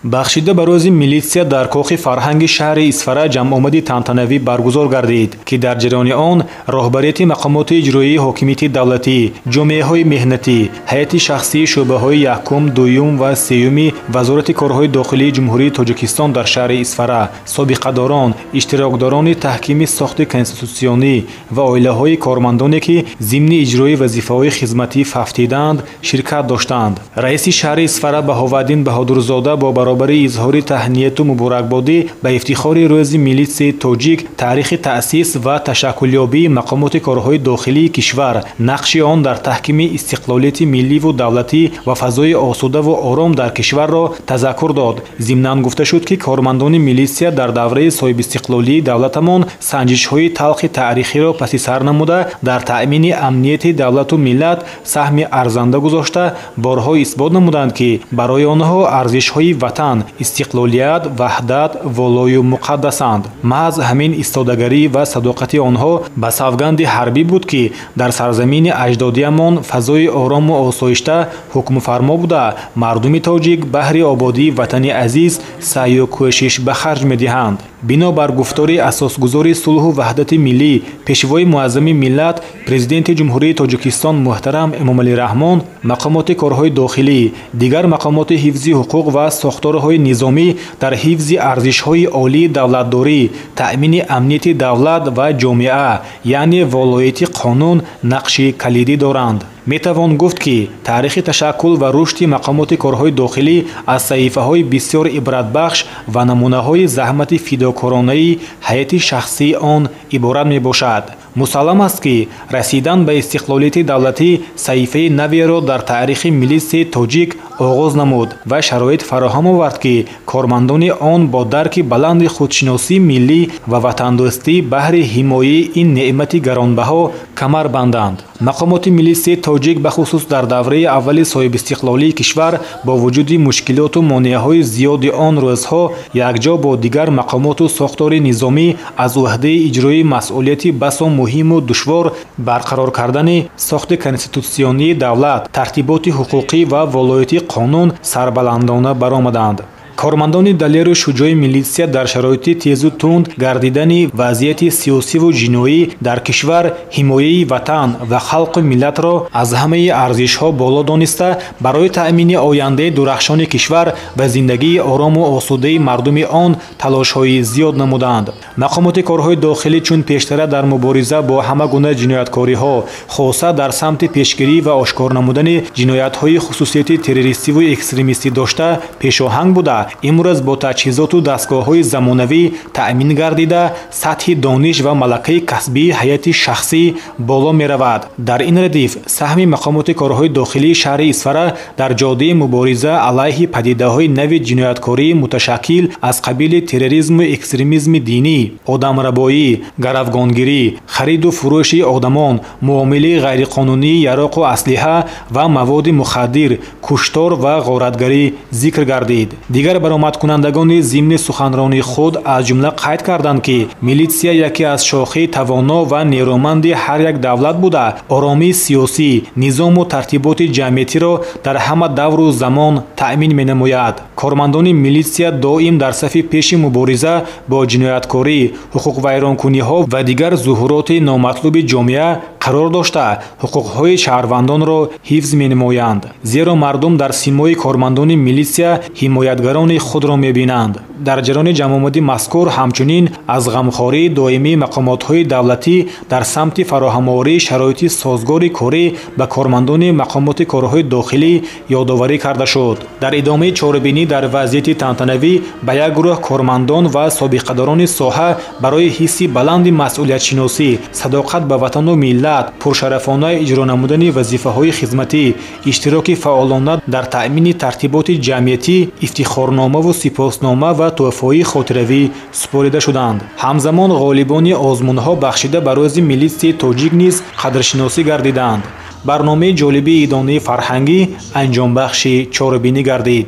Бахшида ба рӯзи милитсия дар кохи фарҳанги шаҳри Исфара ҷамъомади тантанавӣ баргузор гардид, ки дар ҷараёни он роҳбарияти мақомоти иҷроии ҳокимияти давлатӣ, ҷомеаҳои меҳнатӣ, ҳайати шахсии шӯъбаҳои якум, дуюм ва сеюми Вазорати корҳои дохилии Ҷумҳурии Тоҷикистон дар шаҳри Исфара, собиқадорон, иштирокдорони таҳкими сохти конститутсионӣ ва оилаҳои кормандоне, ки зимни иҷрои вазифаҳои хизматӣ фавтидаанд, ширкат доштанд. Раиси шаҳри Исфара Баҳоваддин Баҳодурзода бо баробари изҳори таҳнияту муборакбодӣ ба ифтихори рӯзи милитсияи тоҷик, таърихи таъсис ва ташаккулёбии мақомоти корҳои дохилии кишвар, нақши он дар таҳкими истиқлолияти милливу давлатӣ ва фазои осудаву ором дар кишварро тазаккур дод. Зимнан гуфта шуд, ки кормандони милитсия дар давраи соҳибистиқлолии давлатамон санҷишҳои талхи таърихиро паси сар намуда, дар таъмини амнияти давлату миллат саҳми арзанда гузошта, борҳо исбот намуданд, ки барои онҳо арзишҳои ватан, истиқлолият, ваҳдат волою муқаддасанд. Маҳз ҳамин истодагарӣ ва садоқати онҳо ба савганди ҳарбӣ буд, ки дар сарзамини аҷдодиямон фазои орому осоишта ҳукмфармо буда, мардуми тоҷик баҳри ободии ватани азиз саъю кӯшиш ба харҷ медиҳанд. Бинобар гуфтори асосгузори сулҳу ваҳдати миллӣ, пешвои муаззами миллат, Президенти Ҷумҳурии Тоҷикистон муҳтарам Эмомалӣ Раҳмон, мақомоти корҳои дохилӣ, дигар мақомоти ҳифзи ҳуқуқ ва сохторҳои низомӣ дар ҳифзи арзишҳои олии давлатдорӣ, таъмини амнияти давлат ва ҷомеа, яъне волояти қонун нақши калидӣ доранд. Метавон гуфт, ки таърихи ташаккул ва рушди мақомоти корҳои дохилӣ аз саҳифаҳои бисёр ибратбахш ва намунаҳои заҳмати фидокоронаи ҳайати шахсии он иборат мебошад. Мусаллам аст, ки расидан ба истиқлолияти давлатӣ саҳифаи наверо дар таърихи милитсияи тоҷик оғоз намуд ва шароит фароҳам овард, ки кормандони он бо дарки баланди худшиносии миллӣ ва ватандӯстӣ баҳри ҳимояи ин неъмати гаронбаҳо камар банданд. Мақомоти милитсияи тоҷик бахусус дар давраи аввали соҳибистиқлолии кишвар бо вуҷуди мушкилоту монеаҳои зиёди он рӯзҳо якҷо бо дигар мақомоту сохтори низомӣ аз ӯҳдаи иҷрои масъулияти басо муҳиму душвор барқарор кардани сохти конститутсионии давлат, тартиботи ҳуқуқӣ ва волояти қонун сарбаландона баромаданд. Кормандони далеру шуҷои милитсия дар шароити тезу тунд гардидани вазъияти сиёсиву ҷиноӣ дар кишвар ҳимояи ватан ва халқу миллатро аз ҳамаи арзишҳо боло дониста, барои таъмини ояндаи дурахшони кишвар ва зиндагии орому осудаи мардуми он талошҳои зиёд намуданд. Мақомоти корҳои дохилӣ чун пештара дар мубориза бо ҳама гуна ҷинояткориҳо, хоса дар самти пешгирӣ ва ошкор намудани ҷиноятҳои хусусияти террористиву экстремистӣ дошта пешоҳанг буда, имрӯз бо таҷҳизоту дастгоҳҳои замонавӣ таъмин гардида, сатҳи дониш ва малакаи касбии ҳайати шахсӣ боло меравад. Дар ин радиф саҳми мақомоти корҳои дохилии шаҳри Исфара дар ҷодаи мубориза алайҳи падидаҳои нави ҷинояткории муташаккил аз қабили терроризму экстремизми динӣ, одамрабоӣ, гаравгонгирӣ, хариду фурӯши одамон, муомилаи ғайриқонунии яроқу аслиҳа ва маводи мухаддир, куштор ва ғоратгарӣ зикр гардид. Дигар баромадкунандагони зимни суханронии худ аз ҷумла қайд карданд, ки милитсия яке аз шохаи тавоно ва нерӯманди ҳар як давлат буда, оромии сиёсӣ, низому тартиботи ҷамъиятиро дар ҳама давру замон таъмин менамояд. Кормандони милитсия доим дар сафи пеши мубориза бо ҷинояткорӣ, ҳуқуқвайронкуниҳо ва дигар зуҳуроти номатлуби ҷомеа қарор дошта, ҳуқуқҳои шаҳрвандонро ҳифз менамоянд. Зеро мардум дар симои кормандони милитсия ҳимоятгарони худро мебинанд. Дар ҷараёни ҷамъомади мазкур ҳамчунин аз ғамхории доимии мақомотҳои давлатӣ дар самти фароҳамоварии шароити созгори корӣ ба кормандони мақомоти корҳои дохилӣ ёдоварӣ карда шуд. Дар идомаи чорабинӣ дар вазъияти тантанавӣ ба як гурӯҳ кормандон ва собиқадорони соҳа барои ҳисси баланди масъулиятшиносӣ, садоқат ба ватану миллат, пуршарафона иҷро намудани вазифаҳои хизматӣ, иштироки фаъолона дар таъмини тартиботи ҷамъиятӣ ифтихорномаву сипоснома ва тӯҳфаҳои хотиравӣ супорида шуданд. Ҳамзамон ғолибони озмунҳо бахшида ба рӯзи милитсияи тоҷик низ қадршиносӣ гардиданд. Барномаи ҷолиби идонаи фарҳангӣ анҷомбахши чорабинӣ гардид.